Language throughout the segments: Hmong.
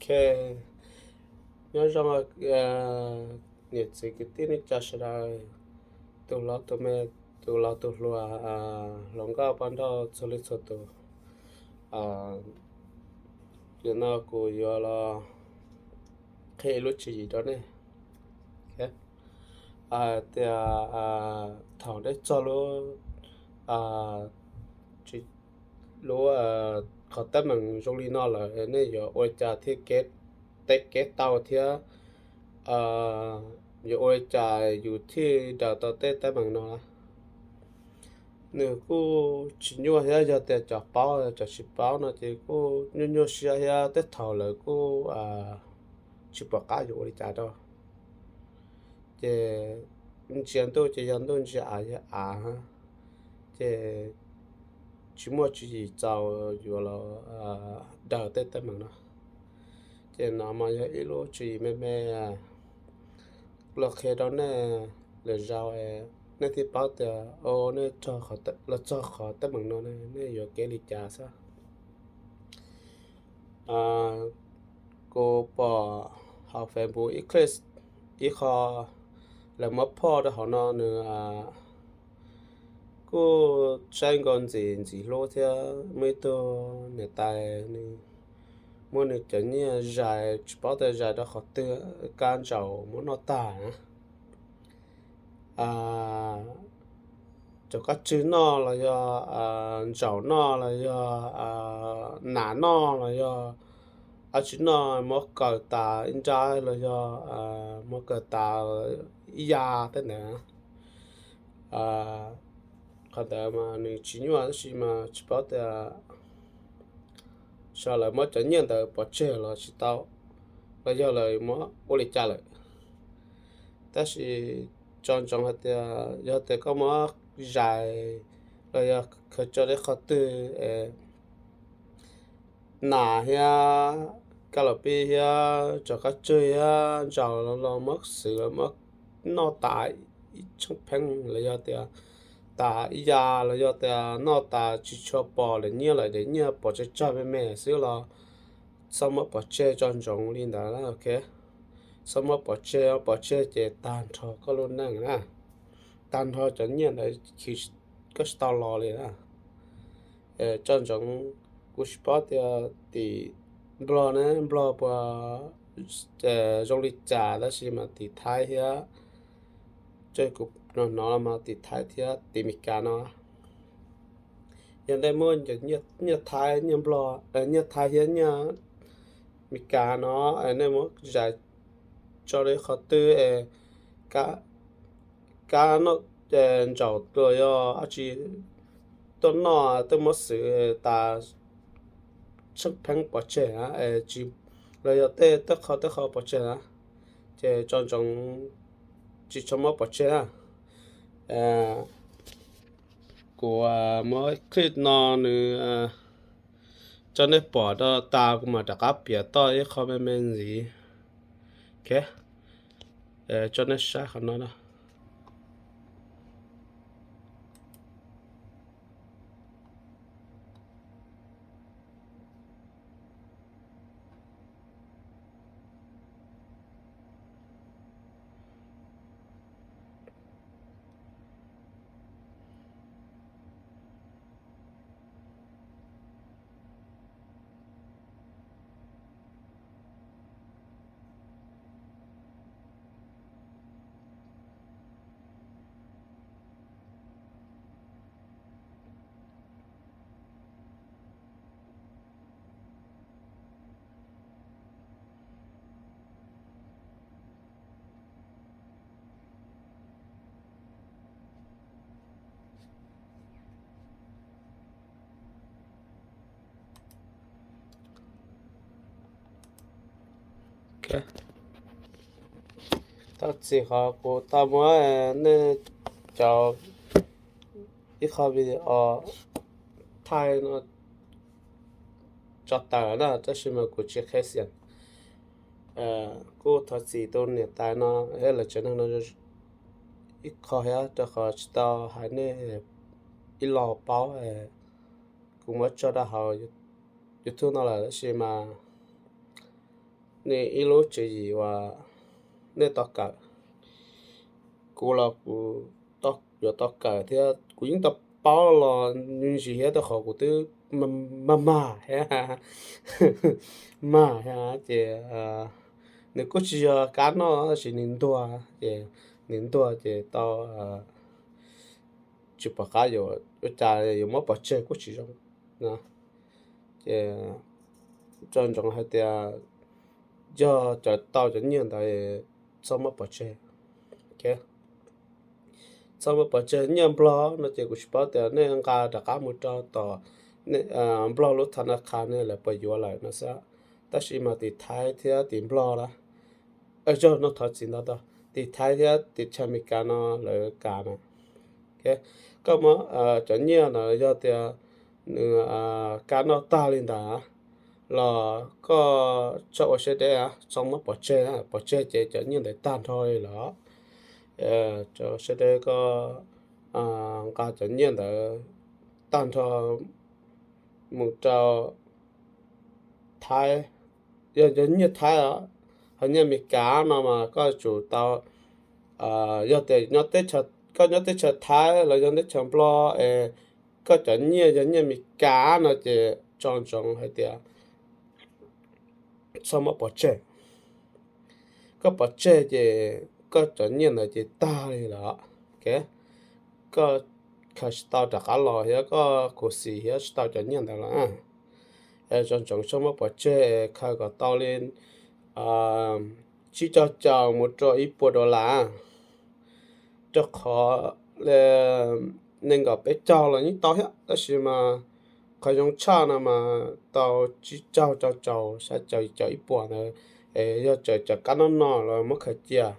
Ok, nyob zoo niam txiv kwv tij neej tsa sawv daws, tus laus tus me, tus laus tus hluas, hluas nkauj poj nrauj txhua leej txhua tus. Yog no kuv yuav los qhia ib lub tswv yim rau nej. Tias thaum nej txog lub, lub qhov teeb meem zoo li no lawm, nej yuav ua li cas thiaj teb kev tau thiab yuav ua li cas yus thiaj daws tau tej teeb meem no? Nws kuj tsis nyuaj thiab, yog tias cov paub cov tsis paub no ces kuj nyuaj nyuaj siab thiab, tej thaum lawv kuj tsis pom qab yuav ua li cas rau. Ces ntsia ntuj ces yog ntuj, ntsia av yog av, ces tsis muaj tswv yim txaus yuav los daws tej teeb meem no. Ces no mas yog ib lub tswv yim me me los qhia rau nej lwm zaus, nej thiaj paub tias o, nej los txog qhov teeb meem no nej yuav kev li cas xwb. Kuv pom hauv Facebook ib clip, ib qho lawv muab phoj rau hauv no, nws kuj saib nkaus ntxim ntxim hlub thiab, muaj ib tug niam tais nws muab nws cov nyiaj zais tsis paub tias zais rau qhov twg, kab ntsaum muab noj tag na. Cov kab tswg noj los yog ntsaum noj los yog nas noj los yog dab tsi noj, muab kaws tas ib nrab los yog muab kaws tas ib yam tej ntawd. Qhov ntawd mas nws tsis nyuaj tab sis mas tsis paub tias xyov lawv muab cov nyiaj ntawd pov tseg los tsis tau, los yog lawv muab ua li cas lawm. Tab sis tso ntsoov hais tias yog tias koj muab zais los yog khaws tso rau qhov twg, nas thiab kab los pib thiab cov kab tswg thiab ntsaum los muab xwv los muab noj tas ib tshee pheej los yog tias tas ib yam los yog tias noj tas tsis tshua pom daim nyiaj lawm, daim nyiaj pom tsawg tsawg me me xwb los txhob muab pov tseg, tso ntsoov li ntawd na, ok. Txhob muab pov tseg, pov tseg ces tag nrho koj lub neej na, tag nrho cov nyiaj ntawd koj tsis tau los li na. Tso ntsoov, kuv tsis paub tias tim Nplog ne, Nplog puas zoo li cas tab sis mas tim Thaib thiab, kuv hnov hnov mas tim Thaib thiab tim Meskas no, yog nej muab nyiaj Thaib, nyiaj Nplog, nyiaj Thaib thiab nyiaj Meskas no, nej muab zais tso rau qhov twg, kab noj, ntsaum los yog dab tsi tuaj noj tuaj muab xwv tas tshee pheej pov tseg na, los yog tej qho tej qho pov tseg na, ces tso ntsoov tsis txhob muab pov tseg na. Kuv muab clip no nws tso nej pom rau tas kuv mam rov qab piav toj ib qho me me ntxiv. Ok, tso nej saib qhov no na. Tau txim qhov kuv tau muab nej cov ib qho video thaij no tso tawm na, tab sis mas kuv tsis qhia xiam. Kuj thov txim tus niam tais no thiab lawv tsev neeg no ib qho thiab, rau qhov tsis tau hais nej ib los paub. Kuv muab tso rau hauv YouTube no lawm tab sis mas nej ib lub tswv yim uas nej tau kawm. Kuv los kuv yuav tau kawm thiab kuv yeej tau paub los me ntsis thiab, rau qhov kuv twb mag mag thiab, mag thiab ces nws kuj tsis yog kab noj tab sis nws ntuag ces, nws ntuag ces tau tsis pom qab yuav ua cas, yuav muab pov tseg kuj tsis zoo no. Ces txawm ntsoov hais tias yog cov tau cov nyiaj ntawd txhob muab pov tseg. Txhob muab pov tseg. Nyiaj Nplog no ces kuv tsis paub tias nej nqa rov qab mus rau tom Nplog lub tha na kha ne lawv puas yuav lawm no xwb, tab sis mas tim Thaib thiab tim Nplog na, yog no thov txim ntau tau, tim Thaib thiab tim chaw Amelikas no lawv kam na. Koj muab cov nyiaj no yog tias nws kab noj tag li ntawd los koj txhob ua siab deb, txhob muab pov tseg, pov tseg ces cov nyiaj ntawd tag nrho li los. Txhob ua siab deb, koj nqa cov nyiaj ntawd tag nrho mus rau Thaib, yog cov nyiaj Thaib os, ho nyiaj Amelikas no mas koj tsum tau, yog tias koj nyob teb chaws Thaib los yog teb chaws Nplog es koj cov nyiaj yog nyiaj Amelikas no ces txhua ntsoov hais tias txhob muab pov tseg. Koj pov tseg ces koj cov nyiaj ntawd ces tag li lawm. Koj khaws tsis tau rov qab los thiab koj khuv xim thiab tsis tau cov nyiaj ntawd los. Txhua ntsoov txhob muab pov tseg, khaws kom tau li tsib caug caum mus rau ib puas dollar, rau qhov nees nkaum peb caug los yeej tau thiab, tab sis mas qhov zoo tshaj no mas tau tsib caug rau caum, xya caum, caum ib puas ntawd. Es yog tseem cov kab noj no los muab khaws cia,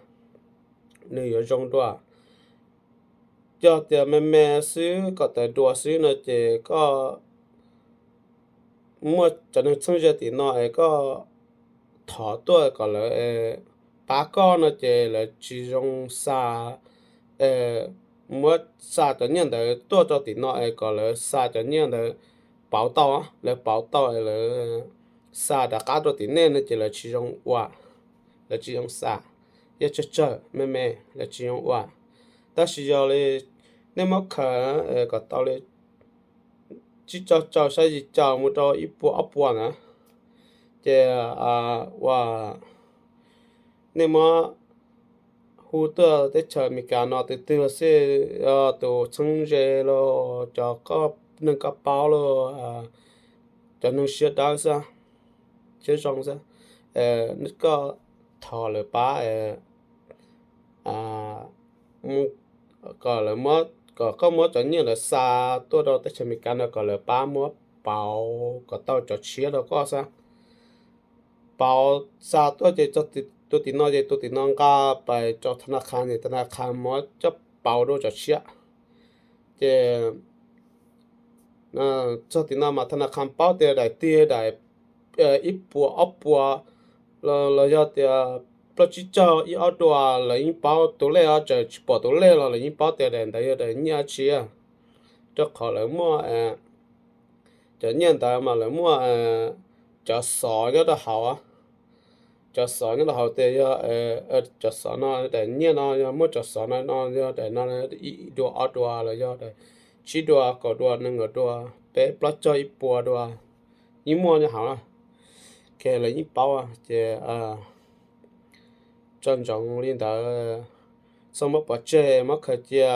nws yuav zoo dua. Yog tias me me xwb kom tawm dua xwb no ces koj muaj cov neeg txheeb ze tim no es koj thov tuaj kom lawv pab koj no ces lawv tsis zoo xa, muab xa cov nyiaj ntawd tuaj rau tim no es kom lawv xa cov nyiaj ntawd pauv tau, lawv pauv tau es lawv xa rov qab rau tim nej no ces lawv tsis zoo ua, lawv tsis zoo xa. Yog tsawg tsawg me me lawv tsis zoo ua. Tab sis yog li nej muab khaws kom tau li tsib caug caum, xya yim caum mus rau ib puas ob puas na, ces ua nej muab hu tuaj teb chaws Amelikas no tus twg los xij, yog tus txheeb ze los cov neeg koj paub los cov neeg siab dawb xwb, siab zoo xwb, koj thov lawv pab kom lawv, kom koj muab cov nyiaj ntawd xa tuaj rau teb chaws Amelikas no kom lawv pab muab pauv kom tau cov tshiab rau koj xwb. Pauv xa tuaj ces tus tim no ces tus tim no nqa pais rau tha na kha, ces tha na kha muab coj pauv dua cov tshiab. Ces txog tim no mas tha na kha paub tias daim tiag daim ib puas ob puas los yog tias plaub tsib caug ib ob dua, lawv yeej paub tus lej os, txawm tsis pom tus lej los lawv yeej paub tias daim ntawd yog daim nyiaj tshiab, rau qhov lawv muaj cov nyiaj ntawd mas lawv muaj cov xov nyob rau hauv. Cov xov nyob rau hauv tias yog cov xov no, daim nyiaj no yog muaj cov xov no, no yog daim no ib dua ob dua los yog daim tsib dua kaum dua nees nkaum dua peb plaub caug ib puas dua, yeej muaj nyob hauv na. Ces lawv yeej paub ces txhua ntsoov li ntawd, txhob muab pov tseg, muab khaws cia,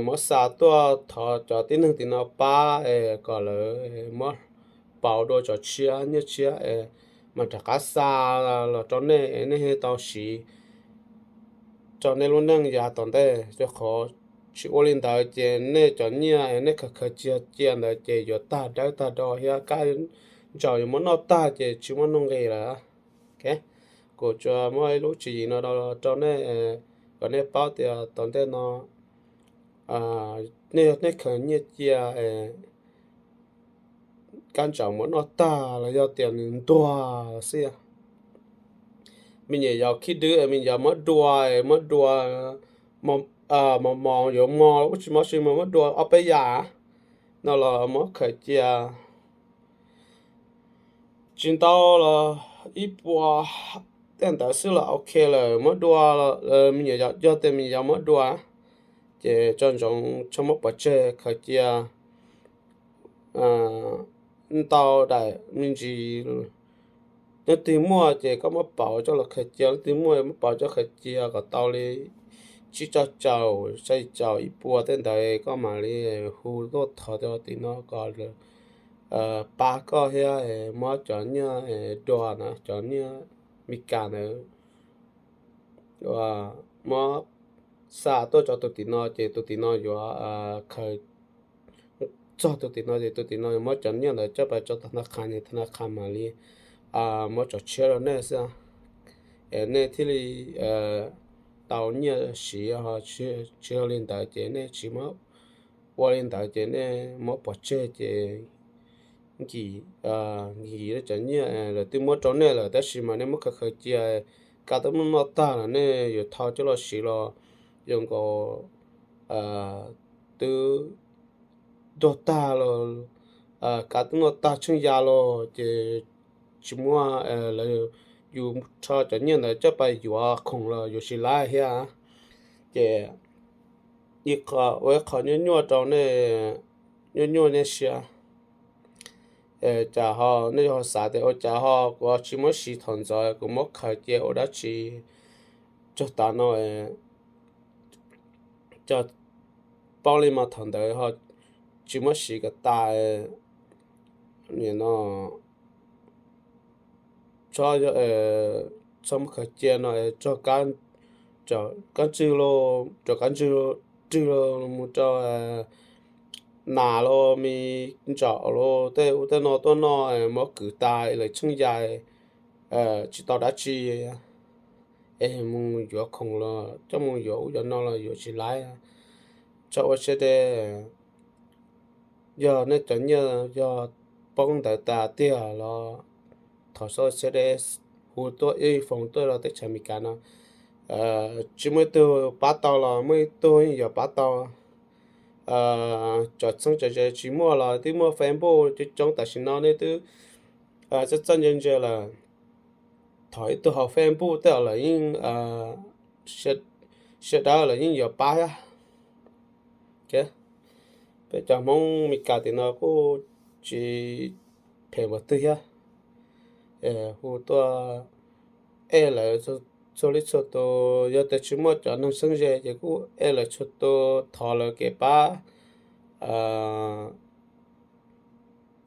muab xa tuaj thov cov tib neeg tim no pab es kom lawv muab pauv dua cov tshiab, nyiaj tshiab es mam rov qab xa los rau nej, nej thiaj tau siv rau nej lub neej yav tom ntej. Rau qhov tsis ua li ntawd ces nej cov nyiaj nej khaws khaws cia cia ntawd ces yuav tag dawb tag do thiab kab ntsaum yuav muab noj tag ces tsis muaj nuj nqis lawm. Kuv tsuas muaj ib lub tswv yim no rau nej, kom nej paub tias tom ntej no nej yog nej khaws nyiaj cia kab ntsaum muab noj tag los yog tias nws ntuag xwb. Me nyuam yaus khib dwb, me nyuam yaus muab dua, muab dua mos mos yuav mos ub tsis mos tsis mos muab dua ob peb yam no los muab khaws cia tsis ntau los ib puas tej ntawd xwb los ok lawm, muab dua, me nyuam yaus, yog tias me nyuam yaus muab dua, ces tso ntsoov txhob muab pov tseg, khaws cia ntau daim me ntsis. Leej twg muaj ces koj muab pauv coj los khaws cia, leej twg muaj muab pauv coj khaws cia kom tau li tsib caug caum, xya caum, ib puas tej ntawd, koj mam li hu tuaj thov rau tim no kom pab koj thiab muab cov nyiaj dua na, cov nyiaj Meskas ntawd muab xa tuaj rau tus tim no, ces tus tim no yuav khaws txog tus tim no, ces tus tim no yuav muab cov nyiaj ntawd coj pais rau thab naj qha, ces thab naj qha mam li muab cov tshiab rau nej xwb, es nej thiaj li tau nyiaj siv. Tsis yog li ntawd ces nej tsis muab ua li ntawd ces nej muab pov tseg ces nkim, nkim cov nyiaj lawv twb muab rau nej lawm, tab sis mas nej muab khaws khaws cia, kav twb muab noj tag lawm, nej yuav thau coj los siv los zoo nkaus twb ntuag tag los, kav twb noj tag tsheej ya los ces tsis muaj, lawv, yus rho cov nyiaj ntawd coj pais yuav khoom los yuav tsis laib thiab. Ces ib qho, ua ib qho nyuaj nyuaj rau nej, nyuaj nyuaj nej siab. Cas ho nej ho xav tias ua cas ho kuv ho tsis muab siv thaum ntxov, kuv muab khaws cia ua dab tsi txog tav no, cov paub li mas thaum ntawd ho tsis muab siv kom tas. Nim no txhob, txhob muab khaws cia no, txog kab ntswg los, rau kab ntswg rwg los mus rau nas los, me ntsaum los, tej ub tej no tuaj noj, muab kwv tas lawv tsheej ya, tsis tau dab tsi, es mus yuav khoom los coj mus yuav ub yuav no los yuav tsis laib. Txhob ua siab deb. Yog nej cov nyiaj yog poob ntawd tas tiag los thov txhob ua siab deb, hu tuaj ib foos tuaj rau teb chaws Amelikas no. Tsis muaj ib tug pab tau los muaj ib tug yeej yuav pab tau. Cov txheeb cov ze tsis muaj los twb muaj Facebook coob coob tam sim no nej twb txawj txawj ntse ntse lawm. Thov ib tug hauv Facebook tej zaum lawv yeej, sawv daws lawv yeej yuav pab thiab. Peb cov Hmoob Meskas tim no kuj tsis phem npaum twg thiab. Hu tuaj ej lawv txhua leej txhua tus, yog tias tsis muaj cov neeg txheeb ze ces kuj ej lawv txhua tus, thov lawv kev pab.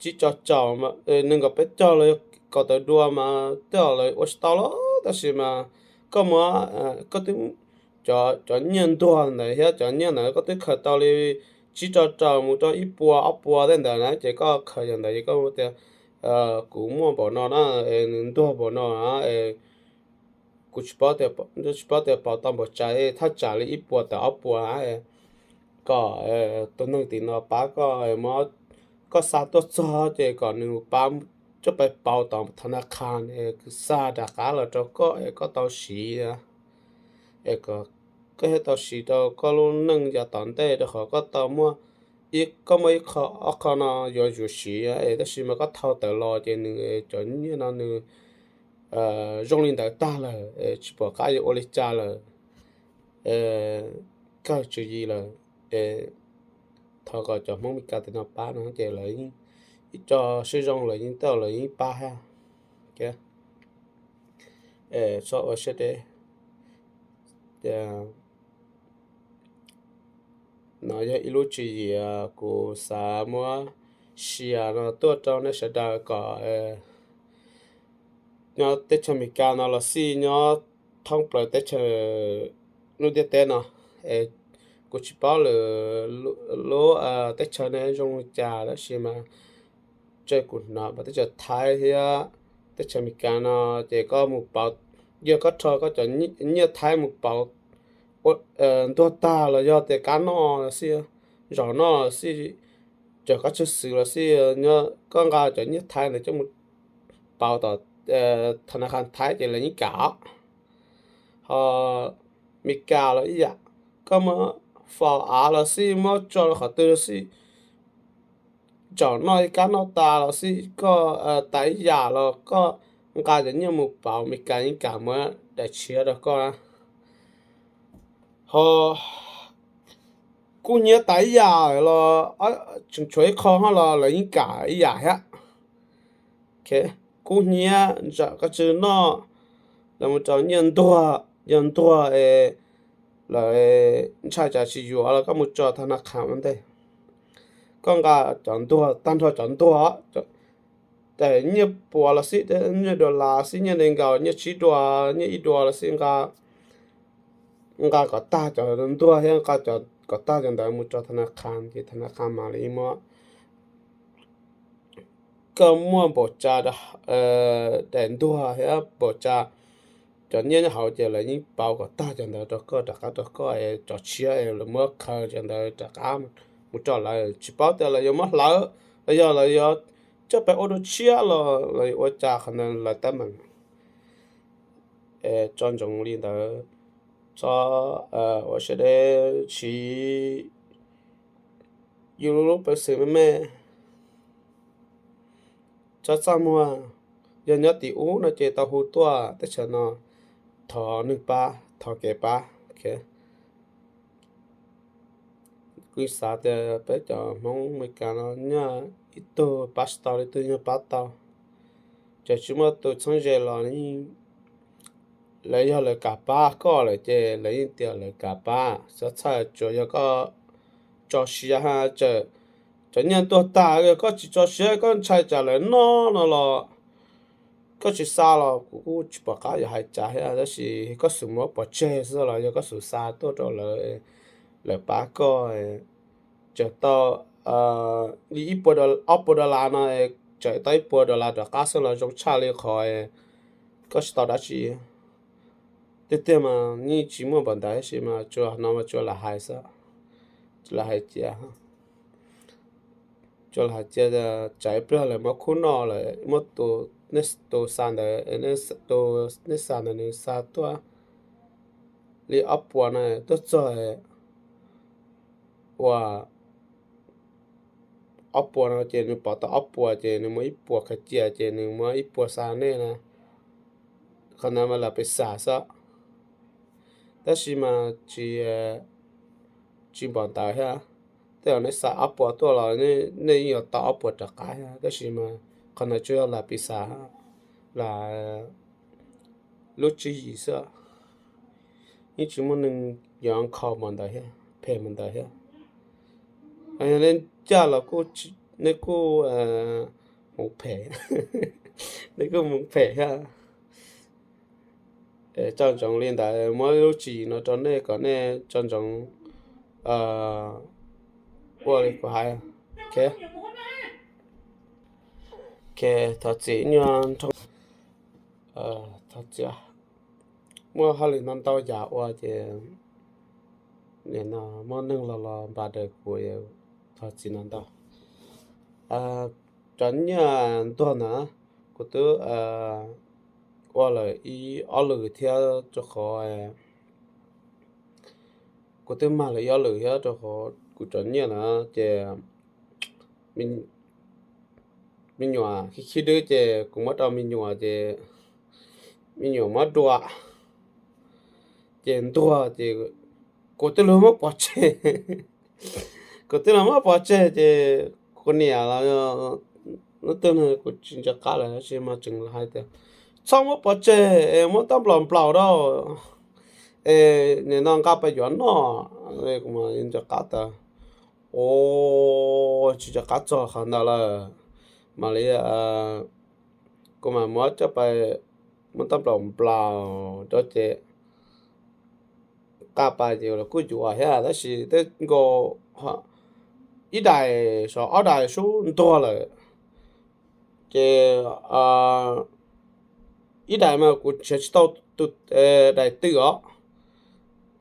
Tsib caug caum, nees nkaum peb caug los yog kaum tawm dua mas tej zaum lawv ua tsis tau los, tab sis mas koj muab, koj twb, cov nyiaj ntuag ntawd thiab cov nyiaj ntawd koj twb khaws tau li tsib caug caum mus rau ib puas ob puas tej ntawd na, ces koj khaws yam ntawd ces koj tias, kuv muaj npaum no na, nws ntuag npaum no na, kuv tsis paub tias, tsis paub tias pauv tau npaum cas, thaj tsam li ib puas tawm ob puas na, kom tus neeg tim no pab koj, koj xa tuaj txog ces kom nws pab coj pais pauv tom thab naj qha, xa rov qab los rau koj es koj tau siv, es kom koj thiaj tau siv rau koj lub neej yav tom ntej, rau qhov koj tau muaj, koj muaj ib qho ob qho no yuav tsum siv, es tab sis mas koj thau tawm los ces nws, cov nyiaj no nws zoo li ntawd tag lawm, tsis pom qab yuav ua li cas lawm. Kawg tswv yim lawm, es thov kom cov Hmoob Meskas tim no pab no ces lawv yeej, ib co siab zoo lawv yeej tau, lawv yeej pab thiab. Txhob ua siab deb. No yog ib lub tswv yim kuv xav muab share no tuaj rau nej sawv daws kom nyob teb chaws Amelikas no los xij, nyob thoob plaws teb chaws lub ntiaj teb no, es kuv tsis paub lwm lub teb chaws ne zoo li cas, tab sis mas txawm kuv hnov mas teb chaws Thaib thiab teb chaws Amelikas no ces koj mus pauv, yog koj rho koj cov nyiaj Thaib mus pauv ntuag tag los yog tias kab noj los xij, zaum noj los xij, cov kab tswj xwm los xij, koj nqa cov nyiaj Thaib ntawd coj mus pauv tom thab naj qha Thaib ces lawv yeej kam. Ho Meskas los ib yam, koj muab faus av los xij, muab tso rau qhov twg los xij, zaum noj ib kab noj tas los xij, koj tas ib yam los koj nqa cov nyiaj mus pauv Amelikas yeej kam muab daim tshiab rau koj na. Ho kub hnyiab tas ib yam los tseem tshuav ib qho hov los lawv yeej kam ib yam thiab. Kub hnyiab ntawm koj tsis noj, lawv mus rau nyiaj ntuag, yog ntuag es lawv ntshai tsam tsis yuav los koj mus tso tha na khas ua ntej. Koj nqa cov ntuag, tag nrho cov ntuag, nyiaj puas los xij, nyiaj dua las xij, nyiaj nees nkaum, nyiaj tsib dua, nyiaj ib dua los xij, nqa kom tag cov ntuag thiab nqa kom tag cov ntawd mus rau tha na khas ces tha na khas mam li muab. Koj muaj npaum cas daim ntuag thiab npaum cas cov nyiaj nyob hauv ces lawv yeej pauv kom tag cov ntawd rau koj, rov qab rau koj es cov tshiab es lawv muab khaws cov ntawd rov qab mus rau lawv. Tsis paub tias lawv yuav muab hlawv los yog lawv yuav coj pes ua dua tshiab los lawv yuav ua cas, qhov ntawd lawv teeb meem. Tso ntsoov li ntawd, tso ua sawv daws siv yus lub peev xwm me me, tso txaj muag. Yog nyob tim ub no ces tau hu tuaj teb chaws no thov neeg pab, thov kev pab. Kuv xav tias peb cov Hmoob Amelikas no nyaj ib tug pab tsis tau, ib tug nyaj pab tau. Ces tsis muaj tus txheeb ze los lawv yog lawv kam pab koj lawm ces lawv yeej tias lawv kam pab. Txhob txhawj, tsuas yog koj tso siab ha. Cov nyiaj tuag tag, yog koj tsis tso siab, koj ntshai tsam lawv noj no los koj tsis xa los kuv kuj tsis pom qab yuav hais cas thiab, tab sis koj xub muab pov tseg xwb los yog koj xub xa tuaj rau lawv, lawv pab koj, tsawm tau li ib puas, ob puas dollar no, tsawm tau ib puas dollar rov qab xwb los zoo tshaj li qhov koj tsis tau dab tsi. Tiag tiag mas yeej tsis muaj npaum ntawd tab sis mas tsuas no mas tsuas lam hais xwb, lam hais cia, tsuas lam hais cia tias tsam ib pliag lawv muab khub noj lawm, muab tus xa ntawd, tus nej xa ntawd nws xa tuaj li ob puas no tuaj txog ua ob puas no ces nws pom tau ob puas ces nws muab ib puas khaws cia ces nws muab ib puas xa nej na. Qhov ntawd mas lam pes xam xwb, tab sis mas tsis, tsis npaum ntawd thiab. Tej zaum nej xa ob puas tuaj los nej yeej yuav tau ob puas rov qab thiab, tab sis mas qhov ntawd tsuas yog lam pes xam, lam lub tswv yim xwb. Yeej tsis muaj neeg yuav nkhaus npaum ntawd thiab, phem npaum ntawd thiab. Yog nej caj los nej kuj mus phem, nej kuj mus phem thiab. Tso ntsoov li ntawd, muab lub tswv yim no rau nej kom nej tso ntsoov ua li kuv hais. Thov txim nyuag nrho, thov txim, muaj hauj lwm ntau ntau yam ua ces nim no muaj neeg los los npam daws kuv, thov txim ntau ntau. Cov nyiaj ntuag ntawd kuv twb ua lawm ib ob lwm thiab rau qhov, kuv twb mag lawm ib ob lwm thiab rau qhov kuv cov nyiaj na ces me nyuam khib khib dwb ces kuv muab rau me nyuam ces me nyuam muab dua ces ntuag ces kuv twb los muab pov tseg. Kuv twb los muab pov tseg ces kuv niam los, hnub twg no kuv tsis nco qab lawm tab sis mas tseem hais tias txhob muab pov tseg es muab tab nplaum nplaum rau es nim no nqa pais yuav noj. Nco qab tas, tsis nco qab txog qhov ntawd lawm, mam li kuv mam muab coj pais, muab tab nplaum nplaum rau ces nqa pais ces los kuj yuav thiab tab sis tej nkaus ib daim sov ob daim sub ntuag lawm ces ib daim mas kuv nrhiav tsis tau tus daim twg os.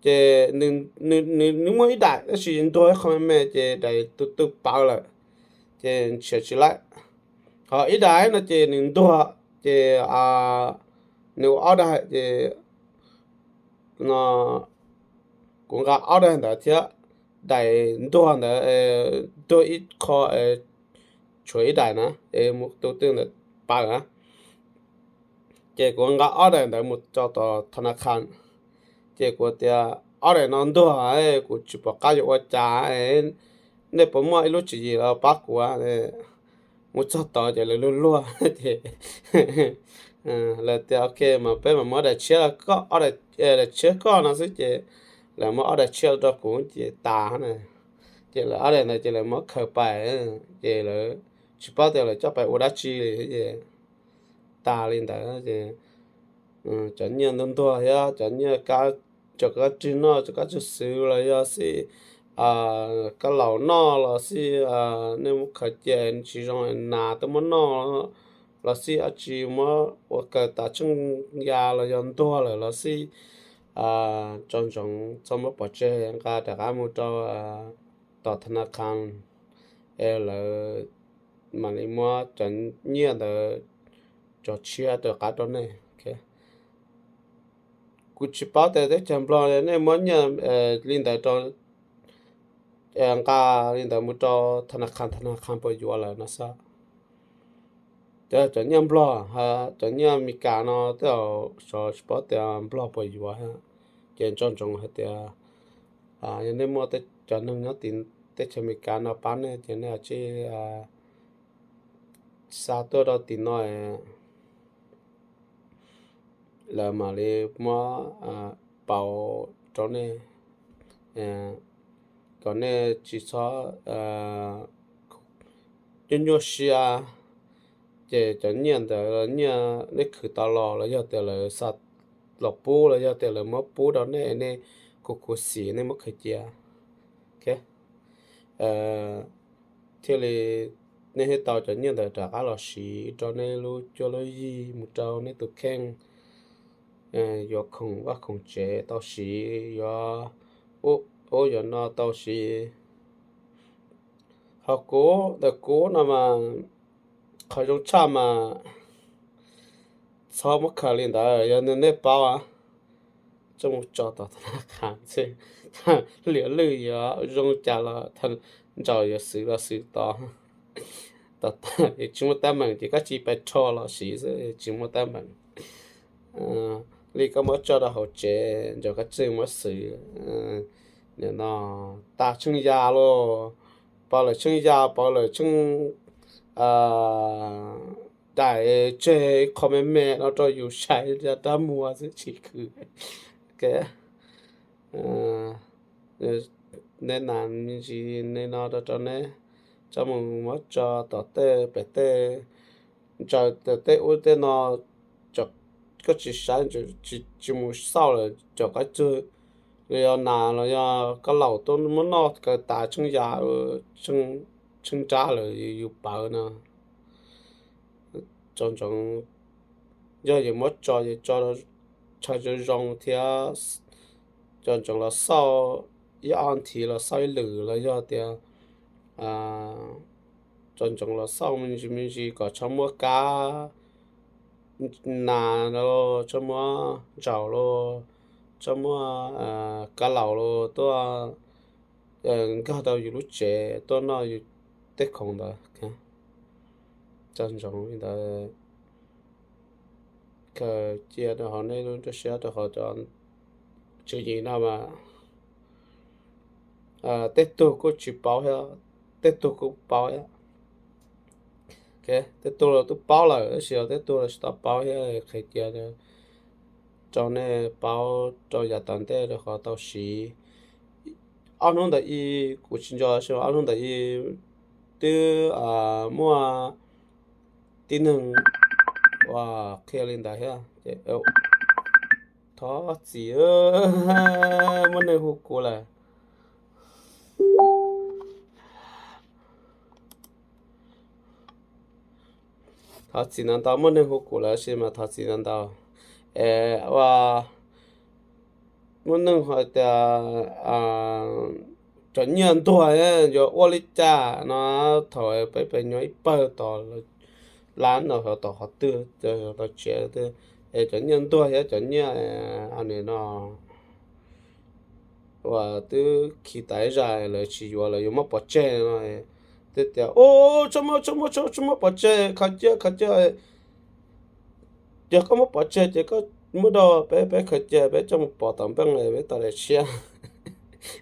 Ces nws muaj ib daim tab sis ntuag ib qho me me ces daim tus twg pawv lawm ces nrhiav tsis laib. Ho ib daim no ces nws ntuag ces nws ua ob daim ces no kuv nqa ob daim ntawd thiab, daim ntuag ntawd ntuag ib qho, tshuav ib daim na es tus twg ntawd pawv na. Ces kuv nqa ob daim ntawd mus tso tom tha na kha. Ces kuv tias, ob daim no ntuag, kuv tsis pom qab yuav ua cas, nej puas muaj ib lub tswv yim los pab kuv. Mus txog tod ces lawv luag luag ces lawv tias, ok, mas peb mam muab daim tshiab, daim tshiab koj no xwb. Ces lawv muab ob daim tshiab rau kuv ces tas na. Ces lawv ob daim ntawd ces lawv muab khaws pais, ces lawv tsis paub tias lawv coj pais ua dab tsi li ces tas li ntawd ces cov nyiaj ntuag ntuag thiab cov nyiaj kab, cov kab tswj noj, cov kab tswj xwv los yog xij kab laus noj los xij, nej muab khaws cia tsis zoo nas tuaj muab noj los xij, dab tsi muab ua kaw tas tsheej ya los yog ntuag lawm los xij, tso ntsoov txhob muab pov tseg, nqa rov qab mus rau tom tha na kha es lawv mam li muab cov nyiaj ntawd cov tshiab rov qab rau nej. Kuv tsis paub tias teb chaws Nplog nej muab nyiaj li ntawd rau, nqa li ntawd mus rau tha na kha, tha na kha puas yuav lawm no xwb. Cov nyiaj Nplog, cov nyiaj Amelikas no tej zaum tsis paub tias Nplog puas yuav. Ces nco ntsoov hais tias yog nej muaj cov neeg nyob tim teb chaws Amelikas no pab nej ces nej tsij xa tuaj rau tim no, lawv mam li muab pauv rau nej kom nej tsis txhob nyuaj nyuaj siab. Ces cov nyiaj ntawd nyiaj nej khwv tau los los yog tias lawv xa los pub los yog tias lawv muab pub rau nej, nej khuv khuv xim nej muab khaws cia thiaj li nej thiaj tau cov nyiaj ntawd rov qab los siv rau nej lub cuab lub yig, mus rau nej tus kheej, yuav khoom vaj khoom tsev tau siv, yuav ub yuav no tau siv. Ho kuv, ntawm kuv no mas qhov zoo tshaj mas txhob muab khaws li ntawd, yog nej paub, tso mus tso tom tha na kha xwb. Liam lwj yuav zoo cas los ntsaum yuav xwv los xwv tod. Tom tag tsis muaj teeb meem ces koj tsis pais rho los siv xwb, tsis muaj teeb meem li koj muab tso rau hauv tsev, ntsaum koj txawj muab xwv. Nim no tas tsheej ya lauj, pauv lawm tsheej ya, pauv lawm tsheej daim tseg qho me me no rau yus sai ya rab muag xwb tsis khwv. Neb nas me ntsis li no rau rau neb, tso mus muab tso tom tej pem tej, ntsaws tej ub tej no, koj tsis saib, tsis mus xauj lawm, cov kab tswj los yog nas los yog kab laus tuaj muab noj kaw tas tsheej ya, tsheej nrab lawm yus pawv no. Tso ntsoov, yog yuav muab tso ces tso chaw zoo zoo thiab, tso ntsoov los xauj ib ob nthi los xauj ib lwm los yog tias tso ntsoov los xauj me ntsis me ntsis kom txhob muaj kab nas los, txhob muab ntsaum los, txhob muab kab laus los tuaj nkag rau yus lub tsev tuaj noj yus tej khoom ntawd. Tso ntsoov li ntawd, khaws cia rau hauv nej lub nruab siab rau qhov cov tswv yim no mas tej tug kuj tsis paub thiab, tej tug kuj paub thiab. Tej tug los twb paub lawm tab sis tej tug los tsis tau paub thiab, qhia cia rau nej paub rau yav tom ntej rau qhov tau siv. Ob hnub ntawm i, kuv tsis nco, ob hnub ntawm i twb muaj tib neeg uas qhia li ntawd thiab. Thov txim, muaj neeg hu kuv lawm. Thov txim ntau ntau, muaj neeg hu kuv lawm sis mas thov txim ntau ntau. Es ua muaj neeg hais tias cov nyiaj ntuag yuav ua li cas no, thaum peb pem nyuag ib pawg tom lab no, tom qhov twg tau tsev, es cov nyiaj ntuag thiab cov nyiaj no uas twb khi tas zais lawv tsis yuav, lawv yuav muab pov tseg no, twb tias, u, txhob muab, txhob muab, txhob muab pov tseg, khaws cia, khaws cia. Yog koj muab pov tseg ces koj muab rau peb, peb khaws cia peb coj mus pov tom npeej peb tau daim tshiab.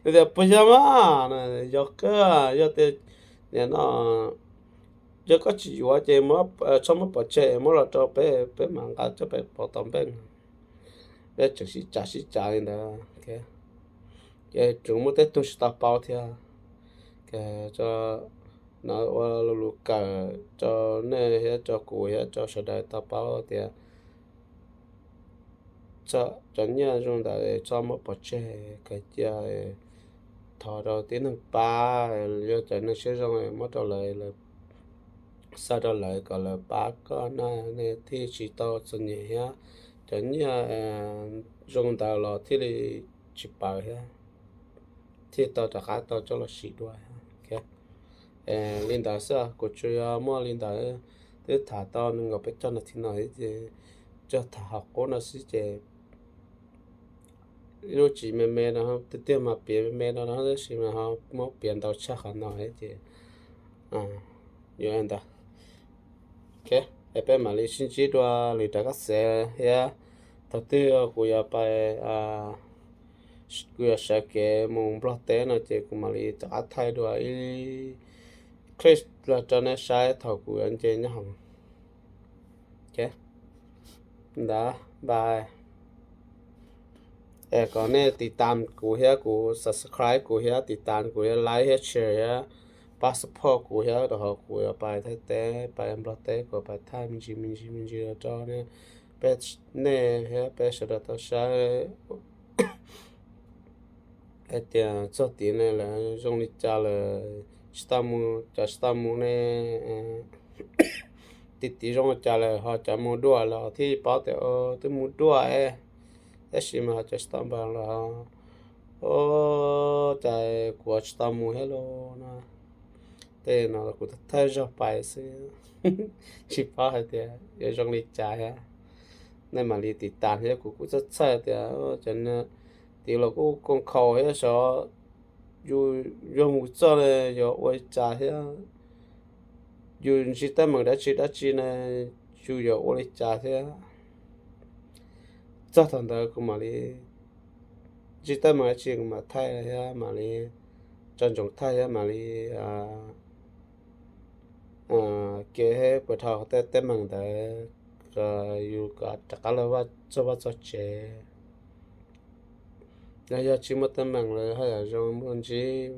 Tias puas yog mas? Yog kawg, yog tias nim no yog koj tsis yuav ces txhob muab pov tseg, muab los rau peb, peb mam nqa coj peb pov tom npeej. Peb tseem sib cav sib cav li ntawd. Ces tseem muaj tej tug tsis tau paub thiab. No ua lus kawm rau nej thiab rau kuv thiab rau sawv daws tau paub tias cov nyiaj zoo ntawd txhob muab pov tseg, khaws cia thov rau tib neeg pab, yog cov neeg siab zoo muab rau lawv, xa rau lawv kom lawv pab koj na, nej thiaj tsis tau txom nyem thiab. Cov nyiaj zoo ntawd los thiaj li tsis paws thiab, thiaj tau rov qab tau coj los sim dua. Li ntawd xwb, kuv tsuas yog muaj li ntawd, twb tham tau nees nkaum peb caug nas this no ces tsuas tham hauv qub no xwb ces ib lub tsis me me no, tiag tiag mas piav me me no no tab sis mas ho muab piav ntau tshaj qhov no ces yuav ntawd. Es peb mam li sib ntsib dua lwm rov qab xev thiab. Thaum twg kuv yuav pais, kuv yuav sawv kev mus Nplog teb no ces kuv mam li rov qab thaij dua ib clip los rau nej saib thaum kuv yuav nce nyob hoom. Ntawd, bye. Es kom nej tiv tam kuv thiab, kuv subscribe kuv thiab, tiv tam kuv thiab, like thiab, share thiab, pab support kuv thiab, rau qhov kuv yuav pais Thaib teb, pais Nplog teb, kuv pais thaij me ntsis me ntsis me ntsis rau nej, peb, nej thiab peb sawv daws tau saib. Hais tias txog tid ne lawv zoo li cas lawm, tsis tau mus, cov tsis tau mus ne, tim tid zoo li cas lawm, ho cov mus dua los thiaj paub tias twb mus dua, tab sis mas ho cov tsis tau npam los, o, cas kuv tsis tau mus thiab lauj no. Tej no kuv thaij zog pais xwb, tsis paub hais tias yuav zoo li cas thiab. Nej mam li tiv tam thiab, kuv kuj txhawj txhawj tias cov tid los kuj koom khaus thiab, xyov yus yog mus txog ne yuav ua li cas thiab, yus ntsib teeb meem dab tsi dab tsi ne yus yuav ua li cas thiab. Txog thaum ntawd kuv mam li ntsib teeb meem dab tsi kuv mam thaij thiab, mam li tso ntsoov thaij thiab mam li kev puas dhau tej teeb meem ntawd, yus kom rov qab los txog vaj txog tsev. Yog, yog tsis muaj teeb meem lawm haj yam zoo mus ntsib,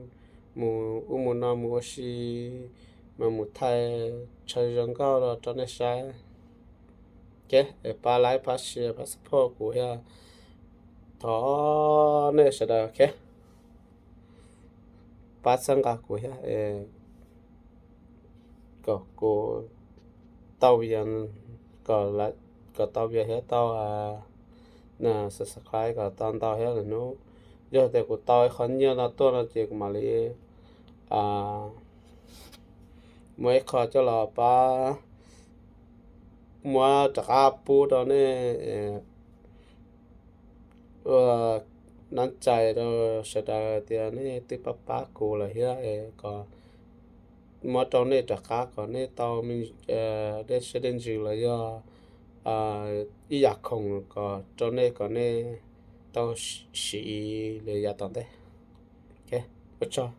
mus ub mus no mus ua si, mas mus thaij chaw zoo nkauj los rau nej saib. Es pab like pab share pab support kuv thiab, thov nej sawv daws pab txhawb nqa kuv thiab, kom kuv tau view, kom tau view thiab tau subscribe kom tau ntau thiab lwm hnub. Yog tias kuv tau ib qho nyiaj no tuaj no ces kuv mam li muab ib qho coj los pab, muab rov qab pub rau nej ua nab txais rau sawv daws tias nej twb pab pab kuv lawm thiab, kom muab rau nej rov qab kom nej tau dej siab dej ntsws los yog ib yam khoom kom rau nej kom nej tau siv li yav tom ntej. Ua tsaug.